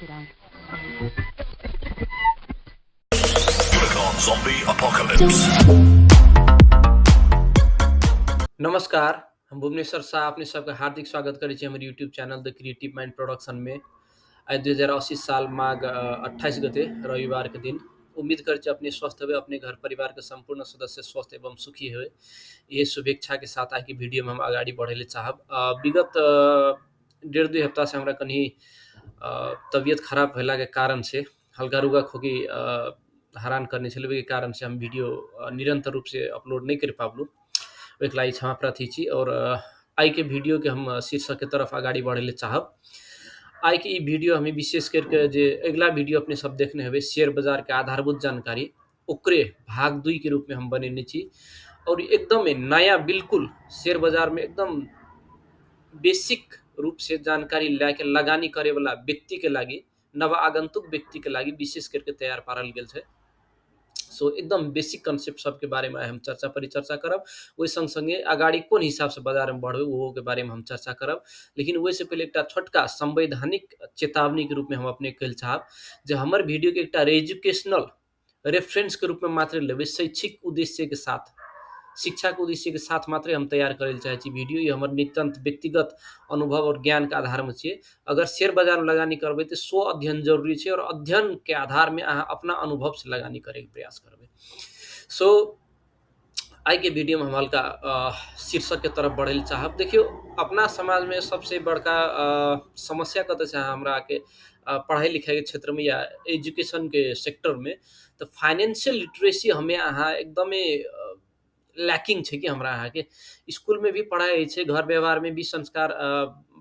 Zombie Apocalypse. नमस्कार, हम भुवनेश्वर शाह अपने सबके हार्दिक स्वागत करै छी हमर YouTube channel the creative mind production में। आइ 2080 साल माघ 28 गते रविवार के दिन। उम्मीद करै छी अपने स्वस्थ हेबै, अपने घर परिवार के संपूर्ण सदस्य स्वस्थ एवं सुखी हेबै। ये शुभेच्छा के साथ आइ के वीडियो में हम अगाडि बढ़ै ले चाहब। विगत 1.5-2 हफ्ता से हमरा कनि तबियत खराब भेला के कारण से हल्का रुगा खोकी हरान करने छलै, ओहि कारण से हम वीडियो निरंतर रूप से अपलोड नहीं कर पाबलू, ओहिके लागि क्षमा प्रार्थी छी। और आइ के वीडियो के हम शीर्षक के तरफ अगाडि बढ़ै ले चाहब। आइ के ई वीडियो हमें विशेष करके जे अगिला वीडियो अपने सब देखने हेबै शेयर बाजार के आधारभूत जानकारी, ओकरे भाग 2 के रूप में हम बनेने छी। और एकदम नया बिल्कुल शेयर बाजार में एकदम बेसिक रूप से जानकारी लए के लगानी करे वाला व्यक्ति के लागि, नव आगंतुक व्यक्ति के लागि विशेष करके तैयार पारल गेल छै। सो एकदम बेसिक कंसेप्ट सबके बारे में हम चर्चा परिचर्चा करब। ओहि संग संगे अगाडि कोन हिसाब से बाजार में बढ़बै ओहो के बारे में हम चर्चा करब। लेकिन ओहि से पहिले एकटा छोटका संवैधानिक चेतावनी के रूप में हम अपने कहल चाहब जे हमर वीडियो के एकटा एजुकेशनल रेफरेंस के रूप में मात्र लेबै, शैक्षिक उद्देश्य के साथ, शिक्षा के उद्देश्य के साथ मात्रे हम तैयार करै लए चाहै छी वीडियो। ई हमर नितान्त व्यक्तिगत अनुभव और ज्ञान के आधार में छियै। अगर शेयर बाजार में लगानी करबै तऽ स्व अध्ययन जरूरी छै और अध्ययन के आधार में अहाँ अपना अनुभव से लगानी करैके प्रयास करबै। सो आइ के वीडियो में हम हल्का शीर्षक के तरफ बढ़ै लए चाहब। देखियौ, अपना समाज में सबसे बड़का समस्या कतऽ छै हमरा के पढ़ाई लिखाई के क्षेत्र में या एजुकेशन के सेक्टर में, तऽ फाइनेंशियल लिटरेसी हमें अहाँ एकदमे लैकिंग छै कि हमरा अहाँके स्कूल में भी पढ़ाई होइ छै, घर व्यवहार में भी संस्कार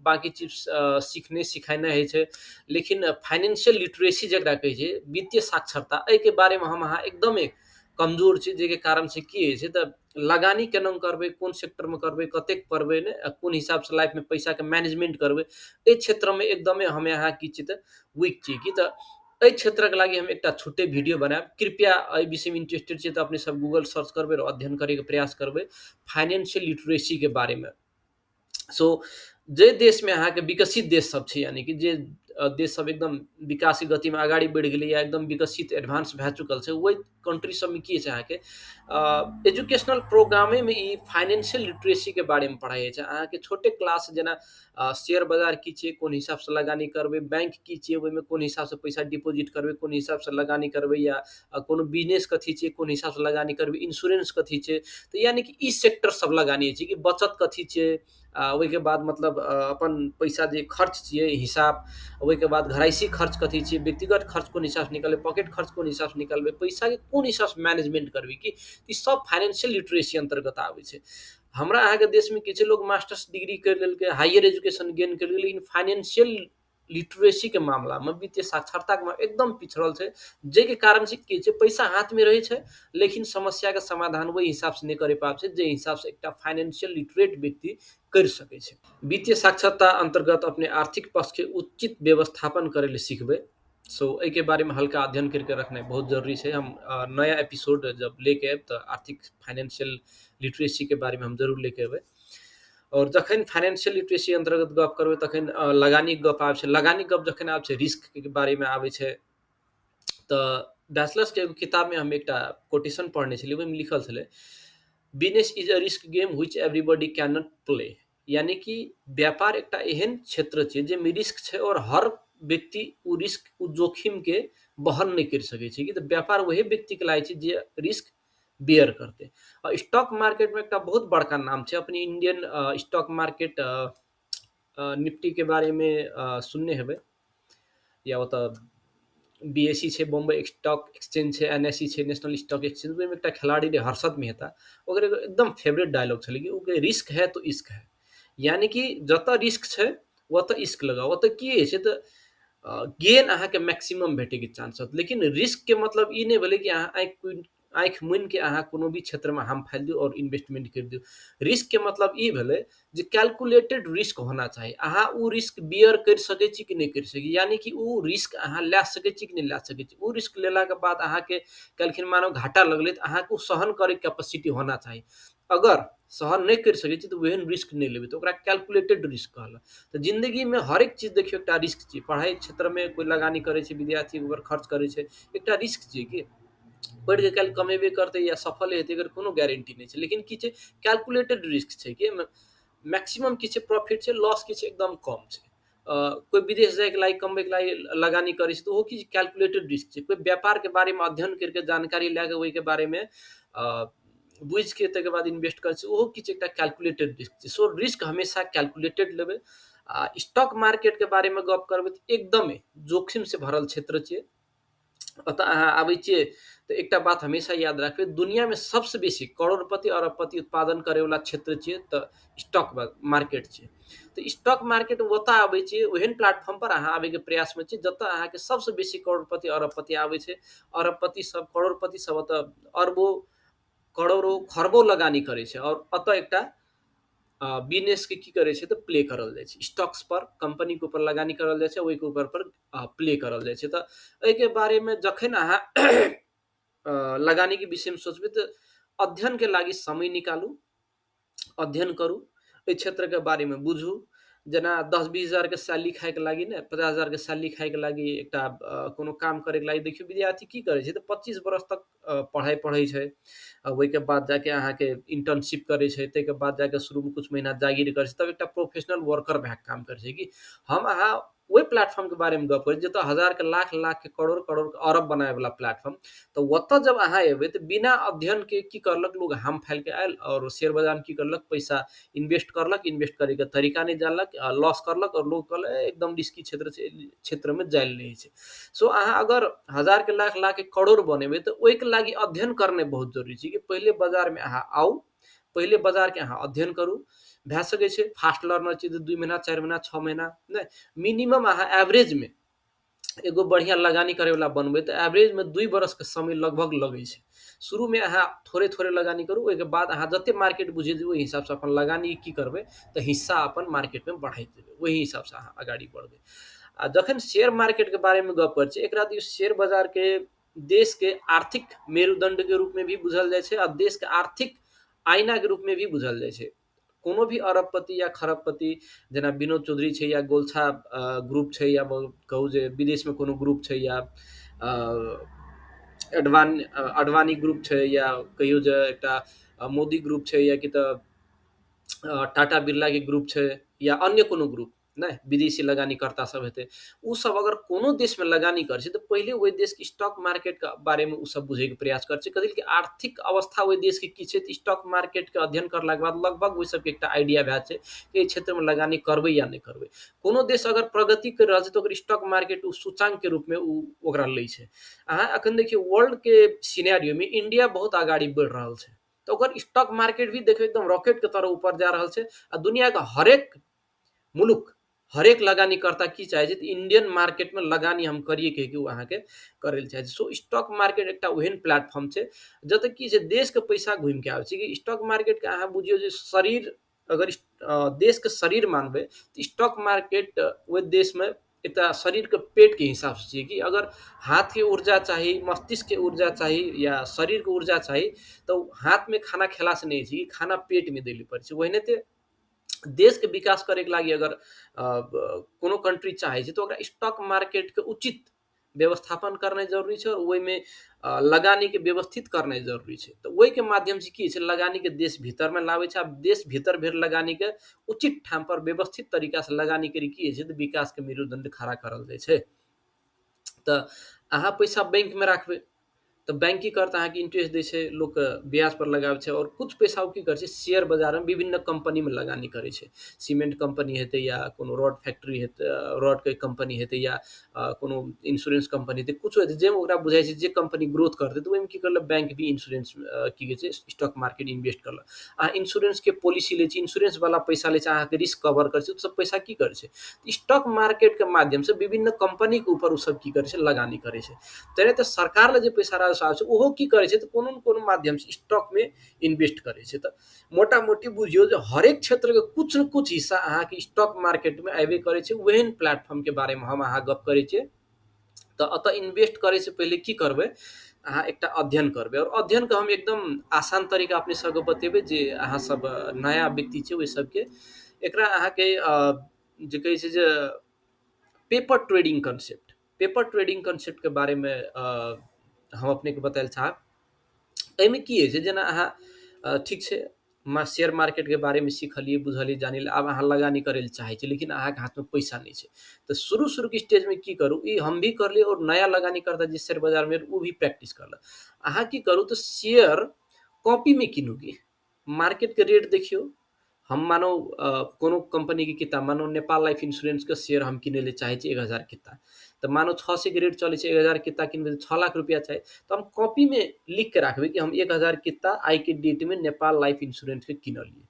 बाकी चीज सीखने सिखेनाइ होइ छै, लेकिन फाइनेंशियल लिटरेसी जकरा कहै छै वित्तीय साक्षरता, एहिके बारेमे हम अहाँ एकदमे कमजोर छी। जाहिके कारण से की होइ छै तऽ लगानी केना करबै, कोन सेक्टरमे करबै, कतेक करबै ने, कोन हिसाबसँ लाइफमे पैसाके मैनेजमेंट करबै, एहि क्षेत्रमे एकदमे हमे अहाँ की छी तऽ वीक छी। की तऽ एहि क्षेत्रके लागि हम एकटा छोटे वीडियो बनायब। कृपया एहि विषयमे इंटरेस्टेड छी तऽ अपने सब गूगल सर्च करबै और अध्ययन करैके प्रयास करबै फाइनेंशियल लिटरेसीके बारेमे। सो जे देशमे अहाँके विकसित देश सब छै, यानी कि जे देश सब एकदम विकास गतिमे अगाडि बढ़ि गेलै या एकदम विकसित एडवांस भए चुकल छै, ओहि कंट्री सबमे की छै अहाँके एजुकेशनल प्रोग्रामेमे ई फाइनेंशियल लिटरेसीके बारेमे पढ़ाइ होइ छै। अहाँके छोटे क्लास जेना शेयर बाजार की छियै, कोन हिसाबसँ लगानी करबै, बैंक की छियै, ओहिमे कोन हिसाबसँ पैसा डिपोजिट करबै, कोन हिसाबसँ लगानी करबै, या कोनो बिजनेस कथी छियै, कोन हिसाबसँ लगानी करबै, इंश्योरेंस कथी छै, तऽ यानी कि ई सेक्टर सब लगानी छै कि बचत कथी छियै, ओहिके बाद मतलब अपन पैसा जे खर्च छियै हिसाब, ओहिके बाद घरायसी खर्च कथी छियै, व्यक्तिगत खर्च कोन हिसाबसँ निकालबै, पॉकेट खर्च कोन हिसाबसँ निकालबै, पैसाके कोन हिसाबसँ मैनेजमेंट करबै, कि ई सब फाइनेंशियल लिटरेसी अन्तर्गत आबै छै। हमरा अहाँके देशमे की छै, लोग मास्टर्स डिग्री करि लेलकै, हायर एजुकेशन गेन करि लेलकै, लेकिन फाइनेंशियल लिटरेसीके मामलामे, वित्तीय साक्षरताके मामला एकदम पिछड़ल छै। जाहिके कारण से की छै, पैसा हाथमे रहै छै लेकिन समस्याके समाधान ओहि हिसाबसँ नहि करि पाबै छै जाहि हिसाबसँ एकटा फाइनेंशियल लिटरेट व्यक्ति करि सकै छै। वित्तीय साक्षरता अन्तर्गत अपने आर्थिक पक्षके उचित व्यवस्थापन करै लए सिखबै। सो एहिके बारेमे हल्का अध्ययन करिके रखनाइ बहुत जरूरी छै। हम नया एपिसोड जब लेके आयब तऽ आर्थिक फाइनेंशियल लिटरेसीके बारेमे हम जरूर लेके अयबै। और जखन फाइनेंशियल लिटरेसी अन्तर्गत गप करबै तखन लगानीके गप आबै छै। लगानीके गप जखन आबै छै, रिस्कके बारेमे आबै छै। तऽ बैचलर्सके एगो किताबमे हम एकटा कोटेशन पढ़ने छलियै, ओहिमे लिखल छलै business is a risk game which everybody can not play. यानी कि व्यापार एकटा एहन क्षेत्र छै जाहिमे रिस्क छै और हर व्यक्ति ओ रिस्क, ओ जोखिमके वहन नहि करि सकै छै। कि तऽ व्यापार वही व्यक्तिके लागै छै जे रिस्क बियर करतै। आ स्टॉक मार्केटमे एकटा बहुत बड़का नाम छै। अपने इंडियन स्टॉक मार्केट निफ्टीके बारेमे सुनने हेबै, या ओतऽ बीएसई छै, बॉम्बे स्टॉक एक्सचेंज छै, एनएसई छै, नेशनल स्टॉक एक्सचेंज। ओहिमे एकटा खिलाड़ी रहै हर्षद मेहता, ओकर एगो एकदम फेवरेट डायलॉग छलै कि ओ रिस्क है तो इश्क है। यानी कि जतऽ रिस्क छै ओतऽ इश्क लगाउ। ओतऽ की होइ छै तऽ गेन अहाँके मैक्सिमम भेटैके चांस होत। लेकिन रिस्कके मतलब ई नहि भेलै कि अहाँ आँखि मुनिके अहाँ कोनो भी क्षेत्रमे हाम फालि दियौ आओर इन्वेस्टमेंट करि दियौ। रिस्कके मतलब ई भेलै जे कैलकुलेटेड रिस्क होना चाही। अहाँ ओ रिस्क बियर करि सकै छी कि नहि करि सकै छी, यानी कि ओ रिस्क अहाँ लए सकै छी कि नहि लए सकै छी। ओ रिस्क लेलाके बाद अहाँके काल्हिखिन मानो घाटा लगलै तऽ अहाँके ओ सहन करैके कैपेसिटी होना चाही। अगर सहन नहि करि सकै छी तऽ ओहन रिस्क नहि लेबै, तऽ ओकरा कैलकुलेटेड रिस्क कहलक। तऽ जिन्दगीमे हरेक चीज देखियौ एकटा रिस्क छियै। पढ़ाइ क्षेत्रमे कोइ लगानी करै छै, विद्यार्थी ओकर खर्च करै छै, एकटा रिस्क छियै कि पढ़ि कऽ काल्हि कमेबे करतै या सफल हेतै, एकर कोनो गारंटी नहि छै। लेकिन की छै, कैलकुलेटेड रिस्क छै कि मैक्सिमम की छै प्रॉफिट छै, लॉस की छै एकदम कम छै। कोइ विदेश जाइके लागि कमबैके लागि लगानी करै छै तऽ ओहो की कैलकुलेटेड रिस्क छै। कोइ व्यापारके बारेमे अध्ययन करिके जानकारी लए कऽ ओहिके बारेमे बुझिके ताहिके बाद इन्वेस्ट करै छै, ओहो किछु एकटा कैलकुलेटेड रिस्क छै। सो रिस्क हमेशा कैलकुलेटेड लेबै। आ स्टॉक मार्केटके बारेमे गप करबै तऽ एकदमे जोखिमसँ भरल क्षेत्र छियै। ओतऽ अहाँ आबै छियै तऽ एकटा बात हमेशा याद राखबै, दुनियामे सबसँ बेसी करोड़पति अरबपति उत्पादन करैवला क्षेत्र छियै तऽ स्टॉक मार्केट छियै। तऽ स्टॉक मार्केट ओतऽ आबै छियै, ओहन प्लेटफॉर्म पर अहाँ आबैके प्रयासमे छी जतऽ अहाँके सबसँ बेसी करोड़पति अरबपति आबै छै। अरबपति सब करोड़पति सब ओतऽ अरबो करोड़ो खरबो लगानी करै छै और ओतऽ एकटा बिजनेसके की करै छै तऽ प्ले करल जाइ छै। स्टॉक्स पर कंपनीके ऊपर लगानी करल जाइ छै, ओहिके ऊपर पर प्ले करल जाइ छै। तऽ एहिके बारेमे जखन अहाँ लगानीके विषयमे सोचबै तऽ अध्ययनके लागि समय निकालू, अध्ययन करू, एहि क्षेत्रके बारेमे बुझू। जेना 10-20 हजारके सैलरी खाइके लागि ने 50 हजारके सैलरी खाइके लागि एकटा कोनो काम करैके लागि देखियौ विद्यार्थी की करै छै तऽ 25 वर्ष तक पढ़ाइ पढ़ै छै, ओहिके बाद जाके अहाँके इंटर्नशिप करै छै, ताहिके बाद जाके शुरूमे कुछ महीना जागीर करै छै, तब एकटा प्रोफेशनल वर्कर भए कऽ काम करै छै। कि हम अहाँ ओहि प्लेटफॉर्मके बारेमे गप करै छी जतऽ हजारके लाख, लाखके करोड़, करोड़के अरब बनाबैवला प्लेटफॉर्म। तऽ ओतऽ जब अहाँ एबै तऽ बिना अध्ययनके की करलक लोग, हाम फाइलके आयल और शेयर बाजारमे की करलक, पैसा इन्वेस्ट करलक, इन्वेस्ट करैके तरीका नहि जानलक, लॉस करलक और लोग कहलक एकदम रिस्की क्षेत्र छै, क्षेत्रमे जायल नहि छै। सो अहाँ अगर हजारके लाख, लाखके करोड़ बनेबै तऽ ओहिके लागि अध्ययन करनाइ बहुत जरूरी छै कि पहिले बाजारमे अहाँ आउ, पहिले बाजारके अहाँ अध्ययन करू। भए सकै छै फास्ट लर्नर छी तऽ 2 महीना 4 महीना 6 महीना नहि, मिनिमम अहाँ एवरेजमे एगो बढ़िआँ लगानी करैवला बनबै तऽ एवरेजमे 2 बरसके समय लगभग लगै छै। शुरूमे अहाँ थोड़े थोड़े लगानी करू, ओहिके बाद अहाँ जतेक मार्केट बुझि जेबै ओहि हिसाबसँ अपन लगानी की करबै तऽ हिस्सा अपन मार्केटमे बढ़ाइत जेबै, ओहि हिसाबसँ अहाँ अगाडि बढ़बै। आ जखन शेयर मार्केटके बारेमे गप करै छी, एकरा दियौ शेयर बाजारके देशके आर्थिक मेरुदण्डके रूपमे भी बुझल जाइ छै आ देशके आर्थिक आईनाके रूपमे भी बुझल जाइ छै। कोनो भी अरबपति या खरबपति जेना विनोद चौधरी छै या गोलछा ग्रुप छै या कहू जे विदेशमे कोनो ग्रुप छै या अडवाणी ग्रुप छै या कहियौ जे एकटा मोदी ग्रुप छै या कि तऽ टाटा बिरलाके ग्रुप छै या अन्य कोनो ग्रुप नहि विदेशी लगानीकर्ता सब हेतै, ओ सब अगर कोनो देशमे लगानी करै छै तऽ पहिले ओहि देशके स्टॉक मार्केटके बारेमे ओ सब बुझैके प्रयास करै छै। कथी कि आर्थिक अवस्था ओहि देशके की छै, तऽ स्टॉक मार्केटके अध्ययन करलाके बाद लगभग ओहि सबके एकटा आइडिया भए छै कि एहि क्षेत्रमे लगानी करबै या नहि करबै। कोनो देश अगर प्रगति करि रहल छै तऽ ओकर स्टॉक मार्केट ओ सूचाङ्कके रूपमे ओ ओकरा लै छै। अहाँ एखन देखियौ वर्ल्डके सिनेरियोमे इंडिया बहुत अगाडि बढ़ि रहल छै तऽ ओकर स्टॉक मार्केट भी देखियौ एकदम रॉकेटके तरह ऊपर जा रहल छै। आ दुनियाके हरेक मुलुक हरेक लगानीकर्ता की चाहै छै तऽ इंडियन मार्केटमे लगानी हम करिए कहिके ओ अहाँके करै लए चाहै छै। सो स्टॉक मार्केट एकटा ओहन प्लेटफॉर्म छै जतऽ की छै देशके पैसा घुमिके आबै छै। कि स्टॉक मार्केटके अहाँ बुझियौ जे शरीर अगर देशके शरीर मानबै तऽ स्टॉक मार्केट ओहि देशमे एकटा शरीरके पेटके हिसाबसँ छियै कि अगर हाथके ऊर्जा चाही, मस्तिष्कके ऊर्जा चाही या शरीरके ऊर्जा चाही तऽ हाथमे खाना खेलासँ नहि होइ छै कि खाना पेटमे दै लए पड़ै छै। ओहिनाहिते देशके विकास करैके लागि अगर कोनो कंट्री चाहै छै तऽ ओकरा स्टॉक मार्केटके उचित व्यवस्थापन करनाइ जरूरी छै और ओहिमे लगानीके व्यवस्थित करनाइ जरूरी छै। तऽ ओहिके माध्यमसँ की होइ छै लगानीके देश भीतरमे लाबै छै। आब देश भीतर भेल लगानीके उचित ठाम पर व्यवस्थित तरीकासँ लगानी करी की होइ छै तऽ विकासके मेरुदण्ड खड़ा करल जाइ छै। तऽ अहाँ पैसा बैंकमे राखबै तऽ बैंक की करत, अहाँके इंट्रेस्ट दै छै, लोक ब्याज पर लगाबै छै और कुछ पैसा ओ की करै छै शेयर बाजारमे विभिन्न कंपनीमे लगानी करै छै। सीमेंट कंपनी हेतै या कोनो रॉड फैक्ट्री हेतै, रॉडके कंपनी हेतै या कोनो इंश्योरेंस कंपनी हेतै, कुछो हेतै जाहिमे ओकरा बुझाइ छै जे कंपनी ग्रोथ करतै तऽ ओहिमे की करलक बैंक भी इंश्योरेंस की कहै छै स्टॉक मार्केट इन्वेस्ट करलक। अहाँ इंश्योरेंसके पॉलिसी लै छी, इंश्योरेंसवला पैसा लै छै, अहाँके रिस्क कवर करै छै, ओ सब पैसा की करै छै स्टॉक मार्केटके माध्यमसँ विभिन्न कंपनीके ऊपर ओ सब की करै छै लगानी करै छै। तेनाहिते सरकार लए जे पैसा राजस्व आबै छै ओहो की करै छै तऽ कोनो ने कोनो माध्यमसँ स्टॉकमे इन्वेस्ट करै छै। तऽ मोटा मोटी बुझियौ जे हरेक क्षेत्रके कुछ ने कुछ हिस्सा अहाँके स्टॉक मार्केटमे आबे करै छै। ओहन प्लेटफॉर्मके बारेमे हम अहाँ गप करै छियै। तऽ एतऽ इन्वेस्ट करैसँ पहिले की करबै अहाँ एकटा अध्ययन करबै। आओर अध्ययनके हम एकदम आसान तरीका अपने सबके बतेबै जे अहाँ सब नया व्यक्ति छै ओहि सबके एकरा अहाँके जे कहै छै जे paper trading concept, paper trading कॉन्सेप्टके बारेमे हम अपनेके बतायल चाहब। एहिमे की होइ छै, जेना अहाँ ठीक छै शेयर मार्केटके बारेमे सिखलियै, बुझलियै, जानलियै, आब अहाँ लगानी करै लए चाहै छी लेकिन अहाँके हाथमे पैसा नहि छै। तऽ शुरू शुरूके स्टेजमे की करू, ई हम भी करलियै और नया लगानी करता जे शेयर बाजारमे ओ भी प्रैक्टिस करलक। अहाँ की करू तऽ शेयर कॉपीमे कीनू, की मार्केटके रेट देखियौ। हम मानो कोनो कंपनीके किताब, मानो नेपाल लाइफ इंश्योरेंसके शेयर हम किनै लए चाहै छी 1000 किताब, तऽ मानो 600 के रेट चलै छै, 1000 किताब किनबै तऽ 6 लाख रुपया चाही, तऽ हम कॉपीमे लिख के राखबै कि हम 1000 किताब आइके डेटमे नेपाल लाइफ इंश्योरेंसके किनलियै,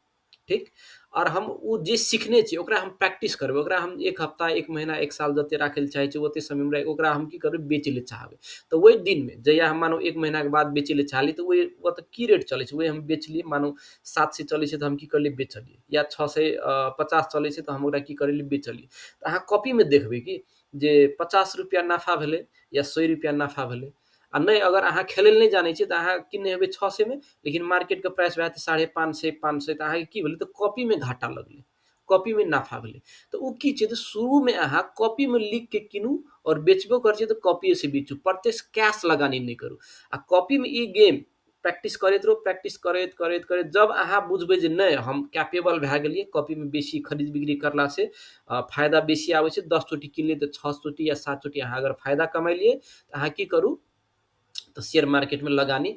ठीक। और हम ओ जे सिखने छियै ओकरा हम प्रैक्टिस करबै, ओकरा हम 1 हफ्ता 1 महीना 1 साल जते राखै लए चाहै छियै ओते समयमे राखि ओकरा हम की करबै, बेचै लए चाहबै। तऽ ओहि दिनमे जहिया हम मानो 1 महीनाके बाद बेचै लए चाहली तऽ ओहि ओतऽ की रेट चलै छै ओहि हम बेचलियै। मानो 700 चलै छै तऽ हम की करलियै, बेचलियै, या 650 चलै छै तऽ हम ओकरा की करलियै, बेचलियै। तऽ अहाँ कॉपीमे देखबै कि जे 50 रुपैआ नाफा भेलै या 100 रुपैआ नाफा भेलै। आ नहि अगर अहाँ खेलै लए नहि जानै छियै तऽ अहाँ किनने हेबै 600मे, लेकिन मार्केटके प्राइस भए जेतै 550 500, तऽ अहाँके की भेलै, तऽ कॉपीमे घाटा लगलै, कॉपीमे नाफा भेलै। तऽ ओ की छै, तऽ शुरूमे अहाँ कॉपीमे लिखके कीनू और बेचबो करै छियै तऽ कॉपीएसँ बेचू, प्रत्यक्ष कैश लगानी नहि करू। आ कॉपीमे ई गेम प्रैक्टिस करैत रहू, प्रैक्टिस करैत करैत करैत जब अहाँ बुझबै जे नहि हम कैपेबल भए गेलियै, कॉपीमे बेसी खरीद बिक्री करलासँ फायदा बेसी आबै छै, 10 चोटी किनलियै तऽ 6 चोटी या 7 चोटी अहाँ अगर फायदा कमेलियै तऽ अहाँ की करू, तऽ शेयर मार्केटमे लगानी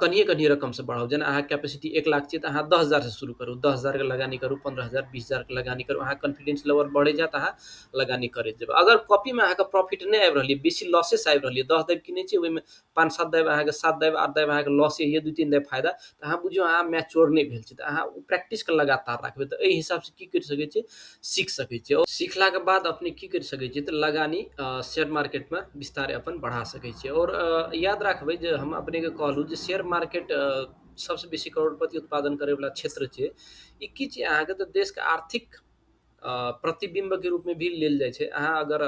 कनिए कनिए रकमसँ बढ़ाउ। जेना अहाँके कैपेसिटी 1 लाख छै तऽ अहाँ 10,000 से शुरू करू, 10,000 के लगानी करू, 15,000 20,000 के लगानी करू, अहाँ कॉन्फिडेंस लेवल बढ़ै जायत, अहाँ लगानी करैत जेबै। अगर कॉपीमे अहाँके प्रॉफिट नहि आबि रहल यऽ, बेसी लॉसेस आबि रहल यऽ, 10 दाबि किनै छी ओहिमे 5-7 दाबि अहाँके 7 दाबि 8 दाबि अहाँके लॉसे यऽ, 2-3 दाबि फायदा, तऽ अहाँ बुझियौ अहाँ मैच्योर नहि भेल छी। तऽ अहाँ ओ प्रैक्टिसके लगातार राखबै तऽ एहि हिसाबसँ की करि सकै छियै, सीख सकै छियै। और सीखलाके बाद अपने की करि सकै छियै तऽ लगानी शेयर मार्केटमे बिस्तारे अपन बढ़ा सकै छियै। और याद राखबै जे हम अपनेके कहलहुँ जे शेयर मार्केट सबसँ बेसी करोड़पति उत्पादन करैवला क्षेत्र छै। ई की छै अहाँके, तऽ देशके आर्थिक प्रतिबिम्बके रूपमे भी लेल जाइ छै। अहाँ अगर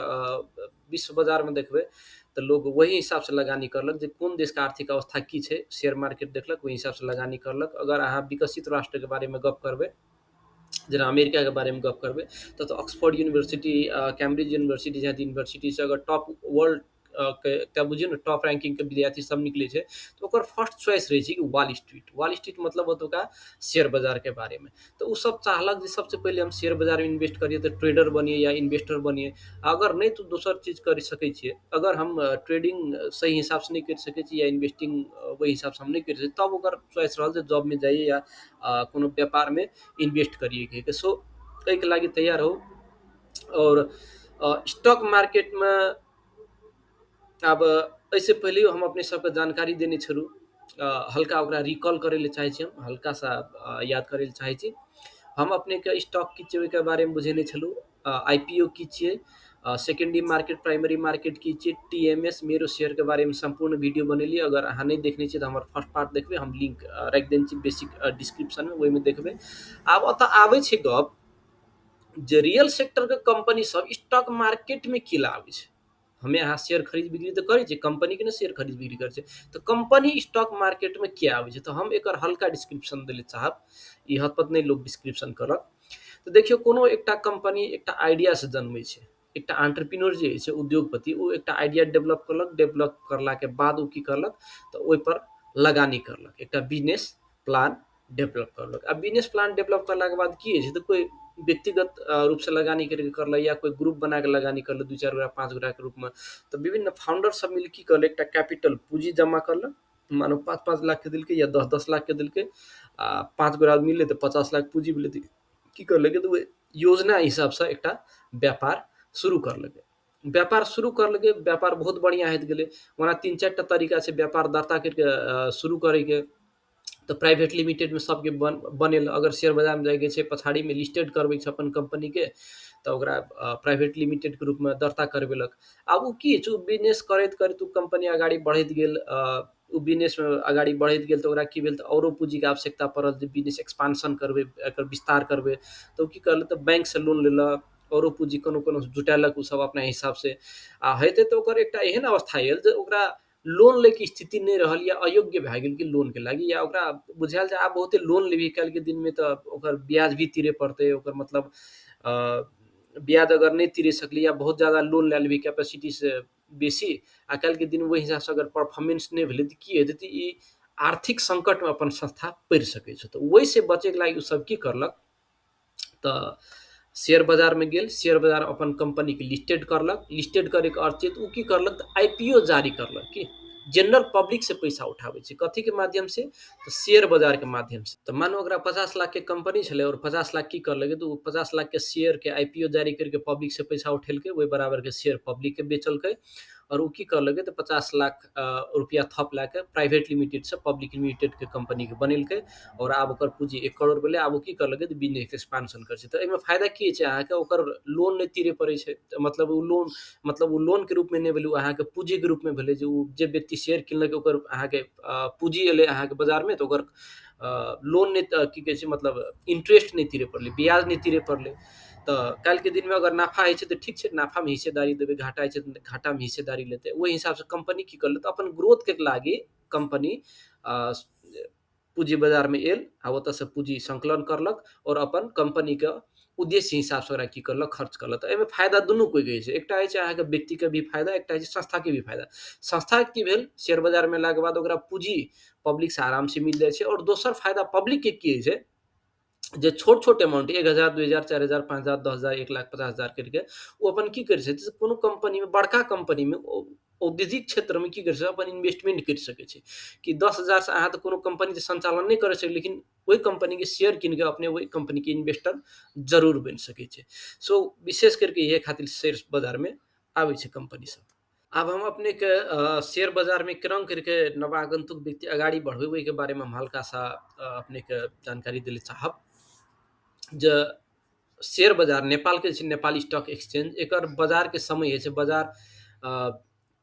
विश्व बाजारमे देखबै तऽ लोग वही हिसाबसँ लगानी करलक जे कोन देशके आर्थिक अवस्था की छै, शेयर मार्केट देखलक ओहि हिसाबसँ लगानी करलक। अगर अहाँ विकसित राष्ट्रके बारेमे गप करबै, जेना अमेरिकाके बारेमे गप करबै तऽ ऑक्सफोर्ड यूनिवर्सिटी, कैम्ब्रिज यूनिवर्सिटी जहाँ यूनिवर्सिटीसँ अगर टॉप वर्ल्ड के एकटा बुझियौ ने टॉप रैंकिंगके विद्यार्थी सब निकलै छै तऽ ओकर फर्स्ट चॉइस रहै छै कि वॉल स्ट्रीट। वॉल स्ट्रीट मतलब ओतुका शेयर बाजारके बारेमे। तऽ ओ सब चाहलक जे सबसँ पहिले हम शेयर बाजारमे इन्वेस्ट करियै तऽ ट्रेडर बनियै या इन्वेस्टर बनियै। अगर नहि तऽ दोसर चीज करि सकै छियै। अगर हम ट्रेडिंग सही हिसाबसँ नहि करि सकै छी या इन्वेस्टिंग ओहि हिसाबसँ हम नहि करि सकै, तब ओकर चॉइस रहल जे जॉबमे जाइए या कोनो व्यापारमे इन्वेस्ट करियै। सो एहिके लागि तैयार हो। और स्टॉक मार्केटमे आब एहिसँ पहिले हम अपने सबके जानकारी देने छलहुँ, हल्का ओकरा रिकॉल करै लए चाहै छी, हम हल्का सा याद करै लए चाहै छी। हम अपनेके स्टॉक की छियै ओहिके बारेमे बुझेने छलहुँ, IPO की छियै, सेकेंडरी मार्केट प्राइमरी मार्केट की छियै, TMS मेरो शेयरके बारेमे सम्पूर्ण वीडियो बनेलियै। अगर अहाँ नहि देखने छियै तऽ हमर फर्स्ट पार्ट देखबै, हम लिंक राखि देने छी बेसिक डिस्क्रिप्शनमे, ओहिमे देखबै। आब ओतऽ आबै छै गप जे रियल सेक्टरके कंपनी सब स्टॉक मार्केटमे की लाबै छै। हमे अहाँ शेयर खरीद बिक्री तऽ करै छियै, कंपनीके ने शेयर खरीद बिक्री करै छै, तऽ कंपनी स्टॉक मार्केटमे किया आबै छै, तऽ हम एकर हल्का डिस्क्रिप्शन दै लए चाहब। ई हदपत नहि लोक डिस्क्रिप्शन करत। तऽ देखियौ कोनो एकटा कंपनी एकटा आइडियासँ जन्मै छै, एकटा एंटरप्रेन्योर जे होइ छै उद्योगपति, ओ एकटा आइडिया डेवलप करलक, डेवलप करलाके बाद ओ की करलक तऽ ओहिपर लगानी करलक, एकटा बिजनेस प्लान डेवलप करलक। आ बिजनेस प्लान डेवलप करलाके बाद की होइ छै तऽ कोइ व्यक्तिगत रूपसँ लगानी करिके करलक या कोइ ग्रुप बनाके लगानी करलक, 2-4 गोटा 5 गोटाके रूपमे। तऽ विभिन्न फाउंडर सब मिल की करलक, एकटा कैपिटल पूँजी जमा करलक, मानो 5-5 लाखके देलकै या 10-10 लाखके देलकै, आ 5 गोटा मिललै तऽ 50 लाख पूँजी भेलै। तऽ की करलकै तऽ ओहि योजना हिसाबसँ एकटा व्यापार शुरू करलकै। व्यापार शुरू करलकै, व्यापार बहुत बढ़िआँ होइत गेलै। ओना 3-4 टा तरीका छै व्यापार दर्ता करिके शुरू करैके। तऽ प्राइवेट लिमिटेडमे सबके बनेल, अगर शेयर बाजारमे जाइके छै पछाड़ीमे लिस्टेड करबैके छै अपन कंपनीके तऽ ओकरा प्राइवेट लिमिटेडके रूपमे दर्ता करबेलक। आब ओ की छै, ओ बिजनेस करैत करैत ओ कंपनी अगाडि बढ़ैत गेल, ओ बिजनेसमे अगाडि बढ़ैत गेल तऽ ओकरा की भेल तऽ औरो पूँजीके आवश्यकता पड़ल जे बिजनेस एक्सपांशन करबै, एकर विस्तार करबै। तऽ ओ की करलक तऽ बैंकसँ लोन लेलक, औरो पूँजी कोनो कोनो जुटेलक ओ सब अपना हिसाबसँ। आ हेतै तऽ ओकर एकटा एहन अवस्था आयल जे ओकरा लोन लैके स्थिति नहि रहल या अयोग्य भए गेल कि लोनके लागि, या ओकरा बुझायल जे आब बहुते लोन लेबही काल्हिके दिनमे तऽ ओकर ब्याज भी तिरे पड़तै, ओकर मतलब ब्याज अगर नहि तिरे सकली या बहुत ज्यादा लोन लए लेबही कैपेसिटीसँ बेसी, आ काल्हिके दिन ओहि हिसाबसँ अगर परफॉर्मेंस नहि भेलै तऽ की हेतै, तऽ ई आर्थिक सङ्कटमे अपन संस्था पड़ि सकै छै। तऽ ओहिसँ बचैके लागि ओसभ की करलक तऽ शेयर बाजारमे गेल, शेयर बाजार अपन कम्पनीके लिस्टेड करलक। लिस्टेड करैके अर्थ छै तऽ ओ की करलक तऽ IPO जारी करलक कि जनरल पब्लिक से पैसा उठाबै छै। कथीके माध्यमसँ तऽ शेयर बाजारके माध्यमसँ। तऽ मानू ओकरा 50 लाखके कंपनी छलै और 50 लाख की करलकै तऽ ओ 50 लाखके शेयरके IPO जारी करके पब्लिक से पैसा उठेलकै, ओहि बराबरके शेयर पब्लिकके बेचलकै और ओ की करलकै तऽ 50 लाख रुपया थप लए कऽ प्राइवेट लिमिटेडसँ पब्लिक लिमिटेडके कंपनीके बनेलकै और आब ओकर पूँजी 1 करोड़ भेलै। आब ओ की करलकै तऽ बिजनेस एक्सपांशन करै छै। तऽ एहिमे फायदा की छै अहाँके, ओकर लोन नहि तिरे पड़ै छै, मतलब ओ लोन, मतलब ओ लोनके रूपमे नहि भेलै, ओ अहाँके पूँजीके रूपमे भेलै। जे ओ जे व्यक्ति शेयर किनलकै ओकर अहाँके पूँजी एलै अहाँके बाजारमे, तऽ ओकर लोन नहि की कहै छै मतलब इंट्रेस्ट नहि तिरे पड़लै, ब्याज नहि तिरे पड़लै। तऽ काल्हिके दिनमे अगर नाफा होइ छै तऽ ठीक छै, नाफामे हिस्सेदारी देबै, घाटा होइ छै तऽ घाटामे हिस्सेदारी लेतै। ओहि हिसाबसँ कम्पनी की करलै तऽ अपन ग्रोथके लागि कम्पनी पूँजी बाजारमे आयल आ ओतऽसँ पूँजी संकलन करलक और अपन कम्पनीके उद्देश्य हिसाबसँ ओकरा की करलक, खर्च करलक। तऽ एहिमे फायदा दुनू कोइके होइ छै, एकटा होइ छै अहाँके व्यक्तिके भी फायदा, एकटा होइ छै संस्थाके भी फायदा। संस्थाके की भेल, शेयर बाजारमे एलाके बाद ओकरा पूँजी पब्लिकसँ आरामसँ मिल जाइ छै। और दोसर फायदा पब्लिकके की होइ छै, जे छोट छोट अमाउंट 1000, 2000, 4000, 5000, 10000, 1,50,000 करिके ओ अपन की करै छै, कोनो कम्पनीमे, बड़का कम्पनीमे, औद्योगिक क्षेत्रमे की करि सकै, अपन इन्वेस्टमेंट करि सकै छै कि 10,000 से अहाँ तऽ कोनो कम्पनीके संचालन नहि करि सकै, लेकिन ओहि कम्पनीके शेयर कीन कऽ अपने ओहि कम्पनीके इन्वेस्टर जरूर बनि सकै छै। सो विशेष करके इहे खातिर शेयर बाजारमे आबै छै कम्पनी सब। आब हम अपनेके शेयर बाजारमे केना करिके नवागन्तुक व्यक्ति अगाडि बढ़बै ओहिके बारेमे हम हल्का सा अपनेके जानकारी दै लए चाहब। जे शेयर बाजार नेपालके छै, नेपाल स्टॉक एक्सचेंज, एकर बाजारके समय होइ छै, बाजार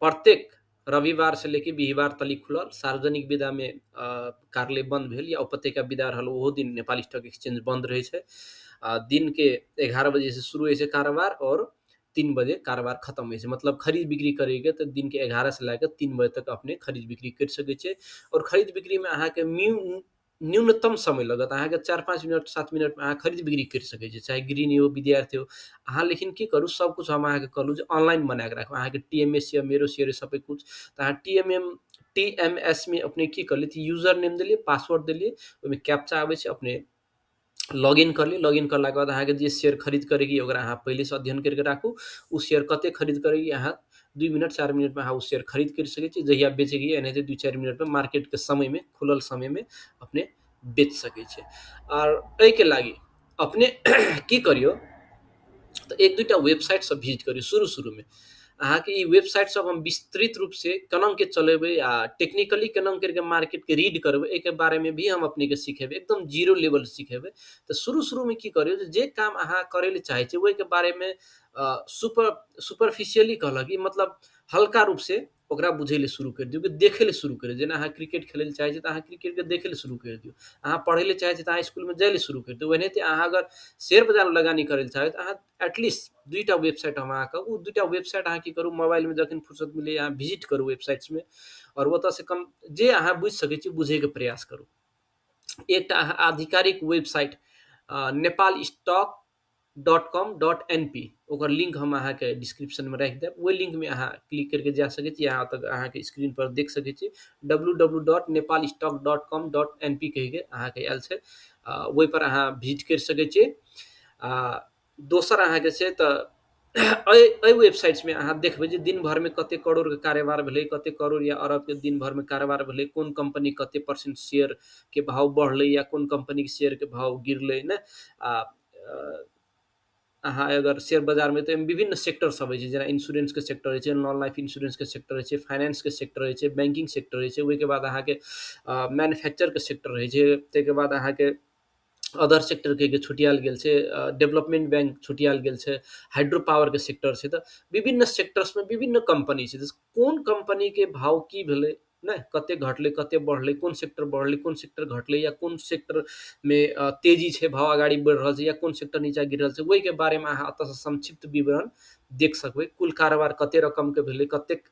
प्रत्येक रविवार से लेके बिहिवार तलिक खुलल। सार्वजनिक विदामे कार्यालय बन्द भेल या उपत्यका विदा रहल ओहो दिन नेपाल स्टॉक एक्सचेंज बन्द रहै छै। दिनके 11 बजेसँ शुरू होइ छै कारोबार और 3 बजे कारोबार खतम होइ छै। मतलब खरीद बिक्री करैके तऽ दिनके 11 से लए कऽ 3 बजे तक अपने खरीद बिक्री करि सकै छियै। और खरीद बिक्रीमे अहाँके न्यूनतम समय लगत, अहाँके 4-5 मिनट 7 मिनटमे अहाँ खरीद बिक्री करि सकै छी, चाहे गृहिणी हो विद्यार्थी हो अहाँ। लेकिन की करू, सब कुछ हम अहाँके कहलहुँ जे ऑनलाइन बनाके राखू। अहाँके TMS या मेरो शेयर सबै कुछ, तऽ अहाँ TMS मे अपने की करलियै तऽ यूजर नेम देलियै, पासवर्ड देलियै, ओहिमे कैप्चा आबै छै, अपने लॉगिन करलियै। लॉगिन करलाके बाद अहाँके जे शेयर खरीद करैके ओकरा अहाँ पहिलेसँ अध्ययन करिके राखू, ओ शेयर कतेक खरीद करैके अहाँ 2 मिनट 4 मिनटमे अहाँ ओ शेयर खरीद करि सकै छी। जहिया बेचैके एनाहिते 2-4 मिनटमे मार्केटके समयमे, खुलल समयमे अपने बेच सकै छी। आर एहिके लागि अपने की करियौ तऽ 1-2टा वेबसाइट सब भिजिट करियौ। शुरू शुरूमे अहाँके ई वेबसाइट सब हम विस्तृत रूपसँ केना के चलेबै आ टेक्निकली केना करिके मार्केटके रीड करबै एहिके बारेमे भी हम अपनेके सिखेबै, एकदम जीरो लेवल सिखेबै। तऽ शुरू शुरूमे की करियौ जे काम अहाँ करै लए चाहै छियै ओहिके बारेमे सुपरफिशियली कहलक कि मतलब हल्का रूपसँ ओकरा बुझै लए शुरू करि दियौ, कि देखै लए शुरू करि दियौ। जेना अहाँ क्रिकेट खेलै लए चाहै छियै तऽ अहाँ क्रिकेटके देखै लए शुरू करि दियौ, अहाँ पढ़ै लए चाहै छियै तऽ अहाँ इसकुलमे जाइ लए शुरू करि दियौ। ओनाहिते अहाँ अगर शेयर बाजारमे लगानी करै लए चाहबै तऽ अहाँ एटलीस्ट 2टा वेबसाइट हम अहाँके, ओ 2टा वेबसाइट अहाँ की करू, मोबाइलमे जखन फुर्सत मिलै अहाँ विजिट करू वेबसाइट्समे और ओतऽसँ कम जे अहाँ बुझि सकै छी बुझैके प्रयास करू। एकटा अहाँ आधिकारिक वेबसाइट nepalstock.com.np ओकर लिंक हम अहाँके डिस्क्रिप्शनमे राखि देब, ओहि लिंकमे अहाँ क्लिक करके जा सकै छी। अहाँ तक अहाँके स्क्रीन पर देख सकै छी www.nepalstock.com.np कहिके अहाँके आयल छै, ओहिपर अहाँ विजिट करि सकै छी। आ दोसर अहाँके छै तऽ एहि वेबसाइट्समे अहाँ देखबै जे दिन भरिमे कतेक करोड़के कारोबार भेलै, कतेक करोड़ या अरबके दिन भरिमे कारोबार भेलै, कोन कम्पनी कतेक परसेंट शेयरके भाव बढ़लै या कोन कम्पनीके शेयरके भाव गिरलै ने। आ अहाँ अगर शेयर बाजारमे तऽ एहिमे विभिन्न सेक्टर सब होइ छै, जेना इन्स्योरेन्सके सेक्टर होइ छै, नॉन लाइफ इन्स्योरेन्सके सेक्टर होइ छै, फाइनेंसके सेक्टर होइ छै, बैंकिंग सेक्टर होइ छै, ओहिके बाद अहाँके मैन्युफैक्चरके सेक्टर होइ छै, ताहिके बाद अहाँके अदर सेक्टरके छुटियाल गेल छै, डेवलपमेंट बैंक छुटियाल गेल छै, हाइड्रो पावरके सेक्टर छै। तऽ विभिन्न सेक्टर्समे विभिन्न कम्पनी छै, कोन कम्पनीके भाव की भेलै ने, कते घटलै कते बढ़लै, कोन सेक्टर बढ़लै कोन सेक्टर घटलै, या कोन सेक्टरमे तेजी छै भाव अगाडि बढ़ि रहल छै या कोन सेक्टर नीचा गिर रहल छै, ओहिके बारेमे अहाँ एतऽसँ संक्षिप्त विवरण देख सकबै। कुल कारोबार कते रकमके भेलै, कतेक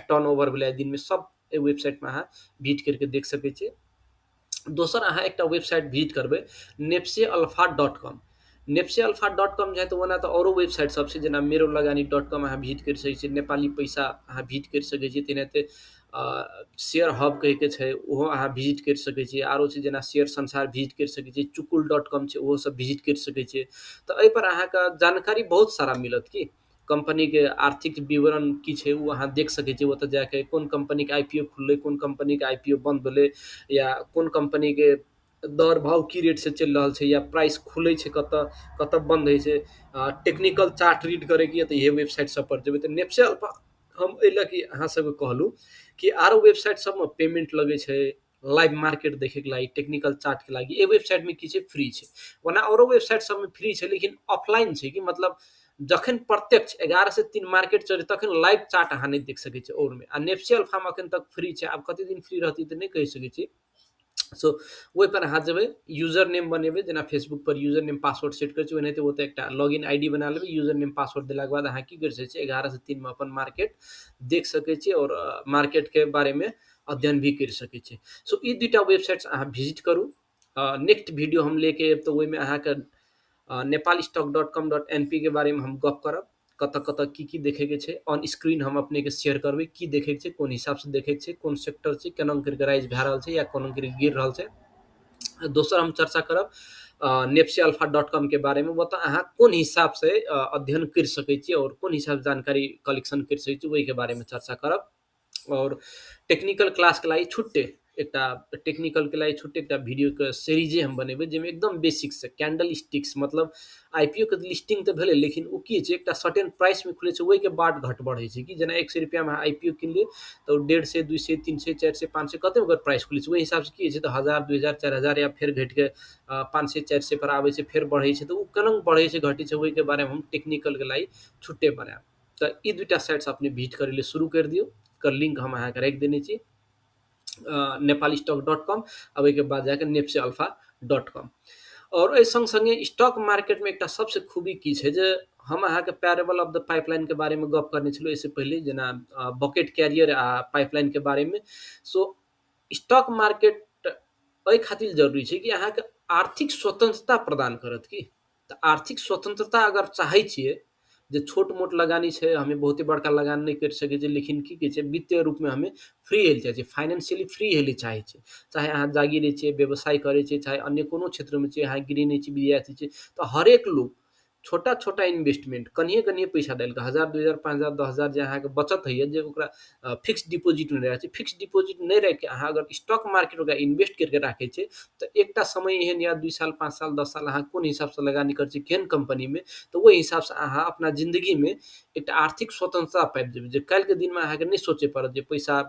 टर्न ओवर भेलै दिनमे, सब एहि वेबसाइटमे अहाँ विजिट करिके देख सकै छियै। दोसर अहाँ एकटा वेबसाइट विजिट करबै nepsealpha.com। nepsealpha.com जाय तऽ ओना तऽ औरो वेबसाइट सब छै, जेना merolagani.com अहाँ विजिट करि सकै छियै, नेपाली पैसा अहाँ विजिट करि सकै छियै, तेनाहिते शेयर हब कहिके छै ओहो अहाँ विजिट करि सकै छियै। आरो छै जेना शेयर संसार विजिट करि सकै छियै, चुकुल.com छै ओहो सब विजिट करि सकै छियै। तऽ एहिपर अहाँके जानकारी बहुत सारा मिलत कि कंपनीके आर्थिक विवरण की छै ओ अहाँ देख सकै छियै। ओतऽ जाके कोन कंपनीके IPO खुललै, कोन कंपनीके IPO बंद भेलै, या कोन कंपनीके दर भाव की रेटसँ चलि रहल छै, या प्राइस खुलै छै कतऽ कतऽ बंद होइ छै, टेक्निकल चार्ट रीड करैके यऽ तऽ इहे वेबसाइट सब पर जेबै। तऽ नेप्से अल्फा हम एहि लए कि अहाँ सबके कहलहुँ कि आरो वेबसाइट सबमे पेमेंट लगै छै लाइव मार्केट देखैके लागि, टेक्निकल चार्टके लागि। एहि वेबसाइटमे की छै, फ्री छै। ओना औरो वेबसाइट सबमे फ्री छै लेकिन ऑफलाइन छै, कि मतलब जखन प्रत्यक्ष 11 से 3 मार्केट चलै तखन लाइव चार्ट अहाँ नहि देख सकै छियै औरमे। आ नेप्से अल्फामे अखन तक फ्री छै, आब कते दिन फ्री रहतै तऽ नहि कहि सकै छी। सो ओहिपर अहाँ जेबै, यूजर नेम बनेबै, जेना फेसबुक पर यूजर नेम पासवर्ड सेट करै छी ओनाहिते ओतऽ एकटा लॉगिन ID बना लेबै। यूजर नेम पासवर्ड देलाके बाद अहाँ की करि सकै छियै, 11 से 3 मे अपन मार्केट देख सकै छियै और मार्केटके बारेमे अध्ययन भी करि सकै छियै। सो ई दुइटा वेबसाइट्स अहाँ विजिट करू। नेक्स्ट वीडियो हम लेके आयब तऽ ओहिमे अहाँके nepalstock.com.np के बारेमे हम गप करब, कतऽ कतऽ की की देखैके छै, ऑन स्क्रीन हम अपनेके शेयर करबै की देखैके छै, कोन हिसाबसँ देखैके छै, कोन सेक्टर छै, केना करिके राइज भए रहल छै या कोना करिके गिर रहल छै। दोसर हम चर्चा करब nepsealpha.com के बारेमे, ओतऽ अहाँ कोन हिसाबसँ अध्ययन करि सकै छी और कोन हिसाबसँ जानकारी कलेक्शन करि सकै छी ओहिके बारेमे चर्चा करब। और टेक्निकल क्लासके लागि छुट्टे एकटा टेक्निकलके लागि छुट्टे एकटा वीडियोके सीरीजे हम बनेबै, जाहिमे एकदम बेसिक से कैंडल स्टिक्स, मतलब IPO के लिस्टिंग तऽ भेलै लेकिन ओ की छै एकटा सर्टेन प्राइसमे खुलै छै ओहिके बाद घट बढ़ै छै। कि जेना 100 रुपैआमे अहाँ IPO किनलियै तऽ 150, 200, 300, 400, 500 कते ओकर प्राइस खुलै छै, ओहि हिसाबसँ की होइ छै तऽ 1000, 2000, 4000 या फेर घटिके 500, 400 पर आबै छै, फेर बढ़ै छै। तऽ ओ केना बढ़ै छै घटै छै ओहिके बारेमे हम टेक्निकलके लागि छुट्टे बनायब। तऽ ई दुइटा साइट्स अपने विजिट करै लेल शुरू करि दियौ। एकर लिंक हम अहाँके राखि देने छी nepalstock.com आ ओहिके बाद जाके nepsealpha.com। और एहि संग संगे स्टॉक मार्केटमे एकटा सबसँ खूबी की छै जे हम अहाँके पैरेबल ऑफ the pipeline के बारेमे गप करने छलहुँ एहिसँ पहिले, जेना बकेट कैरियर आ पाइपलाइन के बारेमे। सो स्टॉक मार्केट एहि खातिर जरूरी छै कि अहाँके आर्थिक स्वतंत्रता प्रदान करत। की तऽ आर्थिक स्वतंत्रता अगर चाहै छियै जे छोट मोट लगानी छै, हमे बहुते बड़का लगान नहि करि सकै छियै, लेकिन की कहै छै वित्तीय रूपमे हमे फ्री होइ लए चाहै छियै, फाइनेंशियली फ्री होइ लए चाहै छियै। चाहे अहाँ जागीरे छियै, व्यवसाय करै छियै, चाहे अन्य कोनो क्षेत्रमे छियै, अहाँ गृहिणी छी, विद्यार्थी छियै, तऽ हरेक लोक छोटा छोटा इन्वेस्टमेंट कनिए कनिए पैसा डालि कऽ 1000, 2000, 5000, 10,000 जे अहाँके बचत होइए, जे ओकरा फिक्स डिपोजिटमे नहि राखै छै, फिक्स डिपोजिट नहि राखिके अहाँ अगर स्टॉक मार्केट ओकरा इन्वेस्ट करिके राखै छियै तऽ एकटा समय एहन या 2 साल, 5 साल, 10 साल अहाँ कोन हिसाबसँ लगानी करै छियै, केहन कंपनीमे, तऽ ओहि हिसाबसँ अहाँ अपना जिन्दगीमे एकटा आर्थिक स्वतंत्रता पाबि जेबै, जे काल्हिके दिनमे अहाँके नहि सोचय पड़त जे पैसा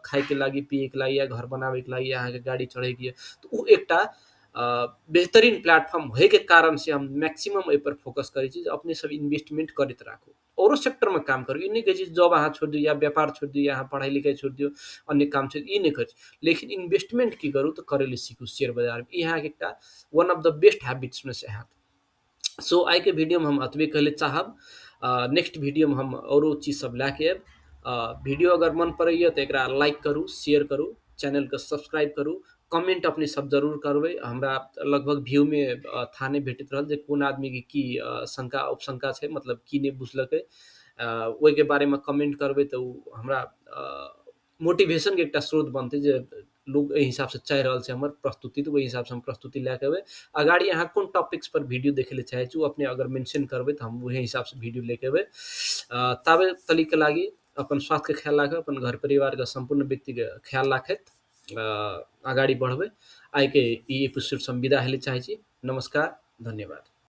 खायके लागि, पियैके लागि या घर बनाबैके लागि या अहाँके गाड़ी चढ़ैके यऽ। तऽ ओ एकटा बेहतरीन प्लेटफॉर्म होइके कारण से हम मैक्सिमम एहिपर फोकस करै छी जे अपने सब इन्वेस्टमेंट करैत राखू, औरो सेक्टरमे काम करू। ई नहि कहै छी जॉब अहाँ छोड़ि दियौ या व्यापार छोड़ि दियौ या अहाँ पढ़ाइ लिखाइ छोड़ि दियौ, अन्य काम छोड़ि दियौ, ई नहि कहै छी, लेकिन इन्वेस्टमेंट की करू तऽ करै लए सीखू शेयर बाजारमे। ई अहाँके एकटा वन ऑफ the best हैबिट्समे से हैत। सो आइके वीडियोमे हम एतबे कहै लए चाहब। नेक्स्ट वीडियोमे हम औरो चीज सब लए के आयब। वीडियो अगर मन पड़ैए तऽ एकरा लाइक करू, शेयर करू, चैनलके सब्सक्राइब करू, कमेंट अपने सब जरूर करबै। हमरा लगभग व्यू में थाह नहि भेटैत रहल जे कोन आदमीके की शंका उपशंका छै, मतलब की नहि बुझलकै, ओहिके बारेमे कमेंट करबै तऽ ओ हमरा मोटिवेशनके एकटा स्रोत बनतै जे लोग एहि हिसाबसँ चाहि रहल छै हमर प्रस्तुति, तऽ ओहि हिसाबसँ हम प्रस्तुति लए के अयबै। अगाड़ी अहाँ कोन टॉपिक्स पर वीडियो देखै लए चाहै छी ओ अपने अगर मेंशन करबै तऽ हम ओहि हिसाबसँ वीडियो लेके अयबै। ताबे तलिके लागि अपन स्वास्थ्यके ख्याल राखब, अपन घर परिवारके सम्पूर्ण व्यक्तिके ख्याल राखैत अगाडि बढबै। आइके ई एपिसोडसँ हम विदा हेलै चाहै छी। नमस्कार, धन्यवाद।